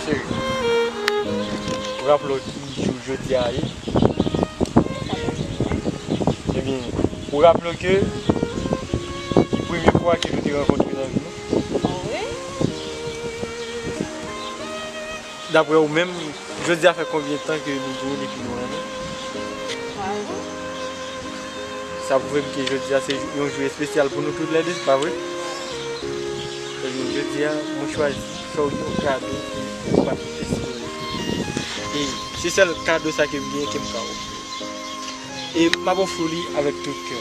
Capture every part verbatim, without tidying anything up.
Cheri, ou raple w ki jou jodi a ye? Ebyen, ou raple w ke li premye fwa ke nou te rankontre nan vi nou? Wi. Daprè ou menm, jodi a fè konbyen tan ke nou gen depi nou renmen? Twa jou. Sa pwouve m ke jodi a se yon jou espesyal pou nou toulède, se pa vre? Ebyen, jodi a, mwen chwazi fè w yon kado ke ou pa t espere. E se sèl kado sa ke m genyen ke m ka ofri w. E m ap ofri w li avèk tout kè.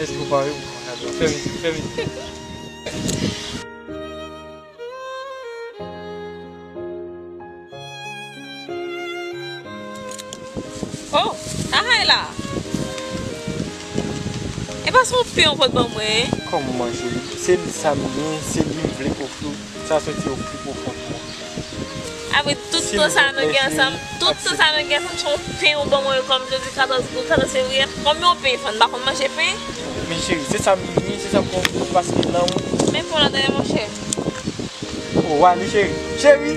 Èske ou pare pou pran kado a? Fèmen, fèmen. Oh, Ahay la. E pa se yon pen ou pot ban mwen? Kòman, cheri? Se li sa m gen, se li m vle ofri w. Sa soti o pli pwofon pou mwen. Apre tout tan sa nou gen ansanm, tout tan sa nou gen ansanm, se yon pen ou ban mwen kòm jodi katòz, katòz fevriye. Konbyen yon pen fè? M pa konn manje pen. Men cheri, se sa m gen, se sa m konn ofri w paske nan ou. Men pen w la dèyè, monchè. O, w ale, cheri. Cheri!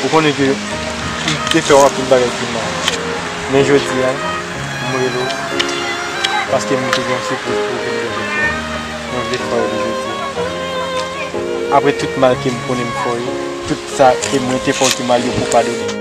Ou konnen ke m te fè w anpil bagay ki mal. Men jodi a, m rele w paske m te gen yon sipriz pou ou ke m te vle fè. Mwen vle fè w li jodi a. Apre tout mal ke m konnen m fè w yo, tout sa ke mwen te fè w ki mal yo pou w padone m.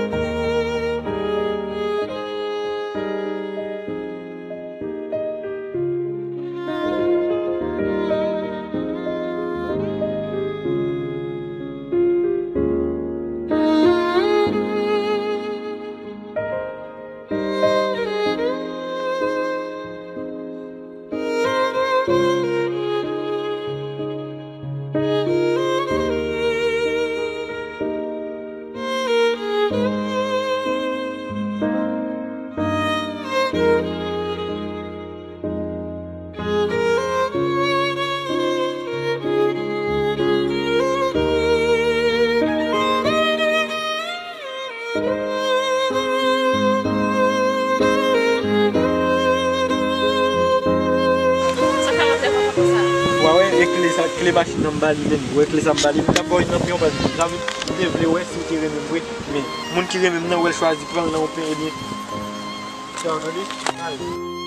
Sa ka mande papa konsa. Wa wè, e kle sa, kle machin nan m ba li menm. Wè kle sa m ba li, m t ap ba w li nan pen w pa t vle. Sa vle, m te vle wè si w te renmen m vre. Men, moun ki renmen m nan, wè l chwazi pran l nan yon pen, ebyen. Sa w tande? Ay.